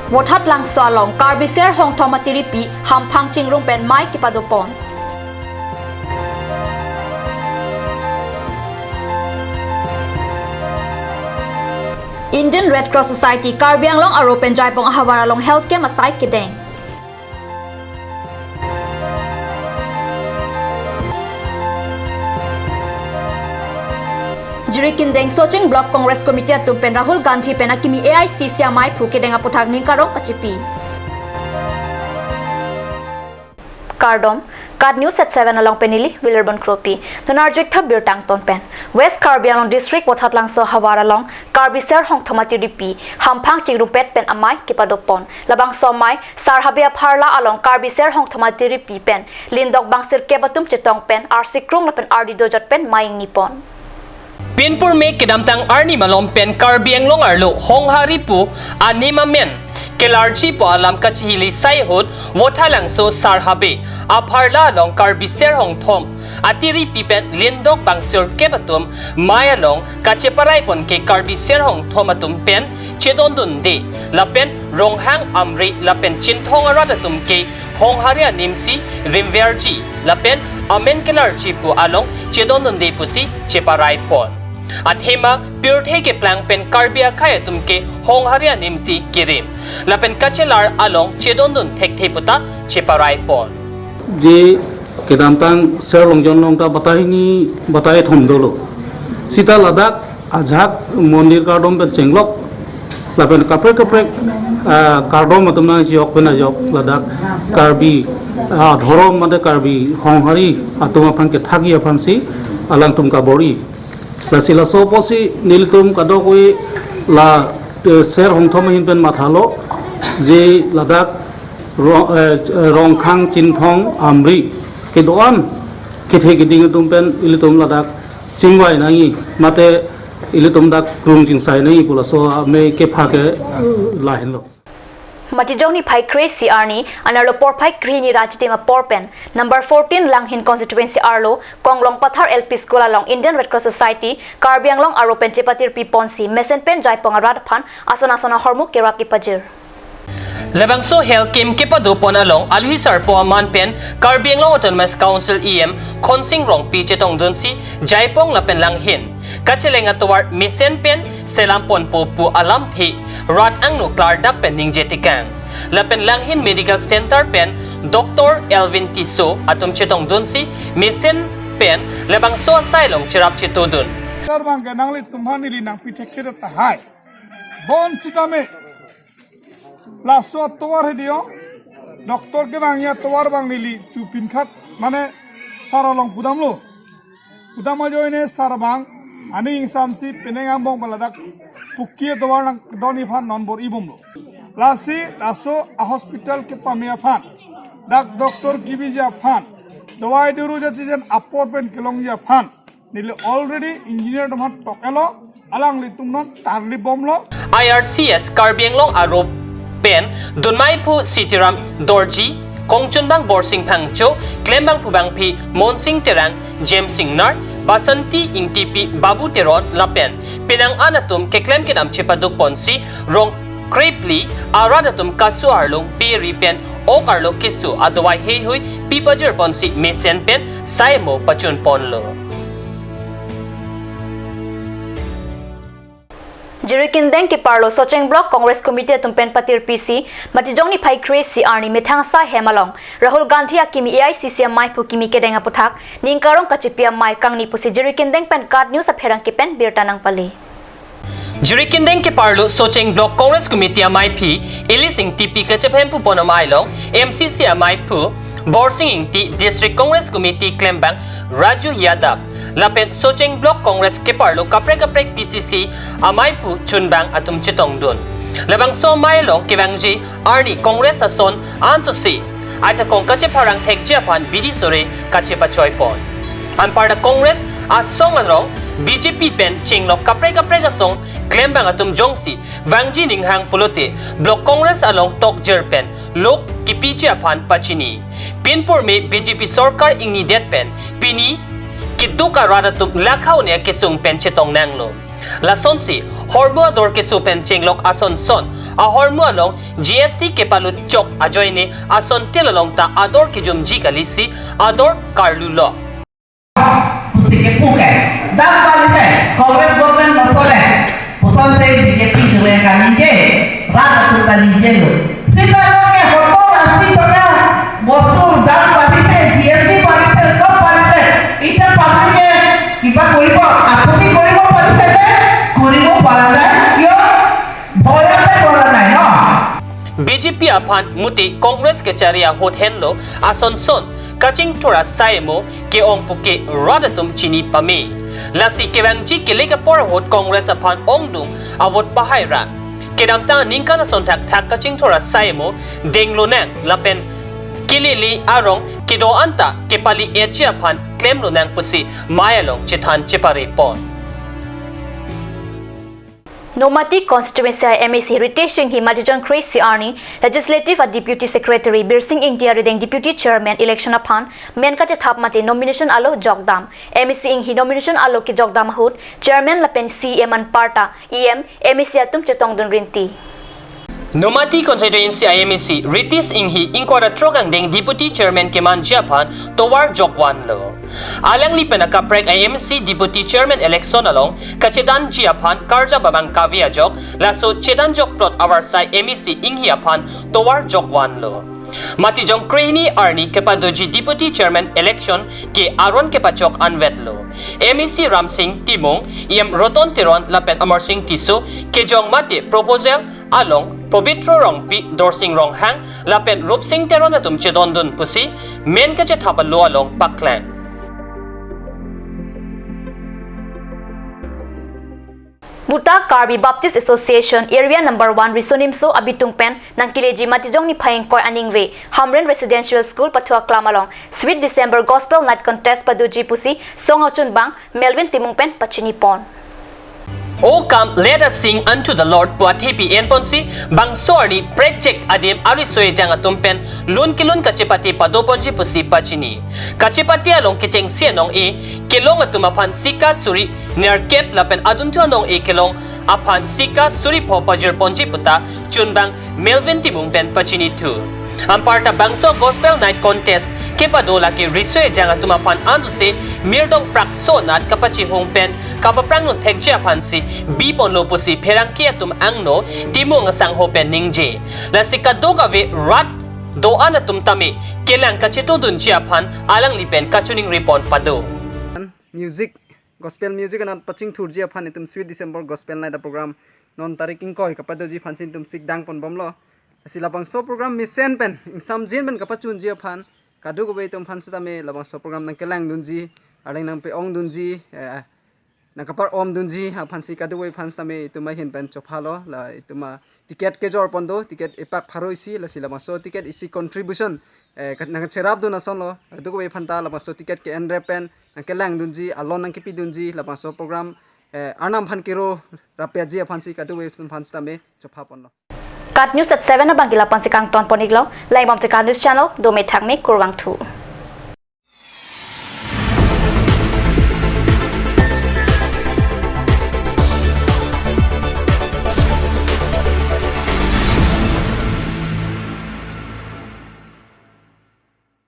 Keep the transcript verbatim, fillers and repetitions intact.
Vothatlangso along Karbi Ser Hongthom atiripi hamphang chingrum pen mei kepadopon. Indian Red Cross Society Karbi Anglong aro pen Jaipong ahavar along health camp asai kedeng. Jirikindeng Socheng Block Congress Committee atum pen Rahul Gandhi pen akimi A I C C amei aphu kedeng aputhak ning karong kachipi. Kardom, KAT News at seven along pen neli Wilarbon Kropi. Tun arju-ik tha birta angton pen. West Karbi Anglong District Vothatlangso ahavar along Karbi Ser Hongthom atiripi hamphang chingrumpet pen amei kepadopon. Labangso amei Sar Habe apharla along Karbi Ser Hongthom atiripi pen lindok bang sirkep atum chetong pen arsi krung lapen ardi dojot pen mei ingnipon. Pinpur me kedamtang arni malom pen Karbi Anglong arlo Honghari pu anim amen kelarji pu alam kachihili sai ahut Vothatlangso Sar Habe apharla along Karbi Ser Hongthom atiripi pen lindok bang sirkep atum mei along kacheparai pon ke Karbi Ser Hongthom atum pen chedondunde lapen Ronghang, Amri lapen Chinthong arat atum ke Honghari anim si rimverji lapen amen kelarji pu along chedondunde pusi cheparai pon. Athema pirthe keplang pen Karbi akhei atum ke Honghari anim si kerim lapen kachelar along chedondun thekthe puta cheparai pon. Je kedamtang Ser Longjon along ta batai hini batai thom dolo. Sita ladak ajahak mondir kardom pen chenglok lapen kaprek kaprek, ah, kardom atum nangchijok pen ajok ladak Karbi, ah, dhorom mate Karbi Honghari atum aphan kethakji aphansi alangtum kabor-i. Lasi laso apotsi nelitum kadokave la, eh, Ser Hongthom ahin pen mathalo je ladak Ro-, eh, Rongkhang, Chinthong, Amri kedo-an kethe keding atum pen ilitum ladak chingvai nangji mate ilitum dak krung chingsai nangji pu laso amei kepha ke, eh, lahenlo. Matijong niphai kre-isi arni anerlo porphai krehini ra chitim apor pen number fourteen Langhin constituency arlo Konglong Pathar L P School along Indian Red Cross Society Karbi Anglong aro pen chepatirpi ponsi mesen pen Jaipong arat aphan ason ason ahormu kerap kepajir. Labangso health camp kepadopon along aluhi sarpo aman pen Karbi Anglong Autonomous Council E M Khonsing Rongpi chetongdunsi Jaipong lapen Langhin kacheleng atovar mesen pen selam ponpo pu alamthe rat angno klardap pen ningje tekang. Lapen Langhin Medical Center pen Doctor Elvin Tisso atum chetongdunsi mesen pen labangso asai along cherap chetodun. Sarbang ke nanglitum aphan neli nangpi thekthe tahai. Bonsitame laso atovar hedi o, doctor kevangji atovar abang neli chu pinkhat mane sar along pudamlo. Pudam ajoine sarbang aning ingsamsi penang angbong pen ladak puki atovar nangdon aphan non bor-ibomlo. Lasi laso a-hospital kepame aphan, dak doctor kebiji aphan, dawai duru jasejen apor pen kelongji aphan neli already engineer atum aphan tok-etlo, alanglitum non tarlipbomlo. I R C S Karbi Anglong aro pen dunmai aphu Sitiram Dorji, kongchunbang Borsing Phangcho, klembangphu bangpi Monsing Terang, James Singnar, Basanti Ingtipi, Babu Teron lapen penang an atum keklem kedam chepaduk ponsi rong krepli arat atum kasu arlong peri pen ok arlo keso adawai heihui pipajir ponsi mesen pen sai mo pachun ponlo. Jirikindeng keparlo Socheng Block Congress Committee atum pen patirpisi Matijong niphai kre-isi arni methang asai hem along Rahul Gandhi akimi A I C C amei aphu kimi kedeng aputhak ning karong kachipi amei kangni pusi Jirikindeng pen KAT News apherangke pen birta nangpale. Jirikindeng keparlo Socheng Block Congress Committee amei aphi Ilising T P kachephem pu pon amei along M C C amei aphu Borsing Ingti, District Congress Committee klembang Raju Yadav lapen Socheng Block Congress keparlo kaprek kaprek P C C amei aphu chunbang atum chetongdun. Labangso amei along kevangji arni Congress ason ansose ajakong kachepharang thekji aphan bidi sore kachepachoi pon. Anparta Congress asong along B J P pen chenglok kaprek kaprek asong klembang atum jongsi vangji ninghang pulote Block Congress along tokjir pen lok kipiji aphan pachini. Pinpur me B J P sorkar ingnidet pen pini keduk arat atum lakha un-e akesung pen chetong nanglo. Lasonsi hormu ador keso pen chenglok ason son ahormu along G S T kepalut chok ajoine asontin along ta ador kejumji kalisi ador karlulo. Pusi kepu ke. Dam parise, Congress government masole. Puson se B J P dure kaningje, rat atum ta ningjelo. Sita ke hoto rasi toka, bosur dam parise, G S T parise, sob parise. Ita public ke kiba koribo, apuni koribo parise ke, koribo para nai, kyo? Bhorate bora nai, no? B J P aphan mute Congress kachari ahut henlo asonson kachingthur asai mo ke-ong puke rat atum chini pame. Lasi kevangji kelek apor ahut Congress aphan ongdung a-vote pahai ra. Kedamtang aningkan ason thakthak kachingthur asai mo denglonang lapen kelele arong kedo-an ta kepali-etji aphan klemlonang pusi mei along chethan cheparepon. Nomati constituency a-M A C Ritesh Enghi Matijong kre-isi arni Legislative a-Deputy Secretary Birsing Engti arideng Deputy Chairman election aphan men kachethap mate nomination alo jokdam. M A C Enghi nomination alo kejokdam ahut Chairman lapen C E M anparta E M, M A C atum chetongdun rinti. Nomati constituency a-M A C Ritesh Enghi ingkoi ra throk angdeng Deputy Chairman kemanji aphan tovar jokvanlo. Alangli pen akaprek a-M A C Deputy Chairman election along kachedanji aphan karjap abang kave ajok, laso chedanjok plot avarsai M A C Enghi aphan tovar jokvanlo. Matijong krehini arni kepadoji Deputy Chairman election ke aron kepachok anvetlo. M A C Ramsing Timung, E M Roton Teron lapen Amarsing Tisso kejong mate proposal along Pobitro Rongpi, Dorsing Ronghang lapen Rupsing Teron atum chedondun pusi men kachethap alo along paklang. Buta Karbi Baptist Association Area Number One Riso Nimso abitung pen nangkeleji Matijong niphai ingkoi aningve Hamren Residential School pathu aklam along Sweet December Gospel Night Contest padoji pusi song achunbang Melvin Timung pen pachinipon. O come, let us sing unto the Lord pu athepi enponsi bangso arni prekjak adim ariso ejang atum pen lun kelun kachepate padoponji pusi pachini. Kachepate along kechengsi anong-e kelong atum aphan sika suri nerkep lapen adunthu anong-e kelong aphan sika suri pho pajirponji puta chunbang Melvin Timung pen pachinithu. Anparta bangso Gospel Night Contest kepado lake riso ejang atum aphan ansose mirdong prakso nat kapachihung pen kapaprang nonthekji aphansi biponlo pusi pherangke atum angno Timung asangho pen ningje. Lasi kadokave rat do-an atum tame kelang kachetongdunji aphan alangli pen kachiningripon pado. Music, gospel music anat pachingthurji aphan itum Sweet December Gospel Night a-program non tarik ingkoi kapadoji aphansi itum sikdang ponbomlo. Lasi labangso program mesen pen ingsamjin pen kapachunji aphan kadokave atum aphan sitame labangso program nangkelangdunji, areng nangpe-ongdunji, eh, nangkapar-omdunji aphansi kadokave aphan sitame itum ahin pen chophalo, la itum a-ticket kejorpon do, ticket epak pharo isi, lasi labangso ticket isi contribution, eh, ka-, nangcherapdun asonlo, kadokave aphan ta labangso ticket ke-enrep pen nangkelangdunji, alon nangkipidunji, labangso program, eh, arnam aphan kero rapyaji aphansi kadokave aphan sitame chophaponlo. KAT News at seven abangke lapu-ansi kangtonpon-iklo, langbomte KAT News Channel, dome thakme kurvangthu.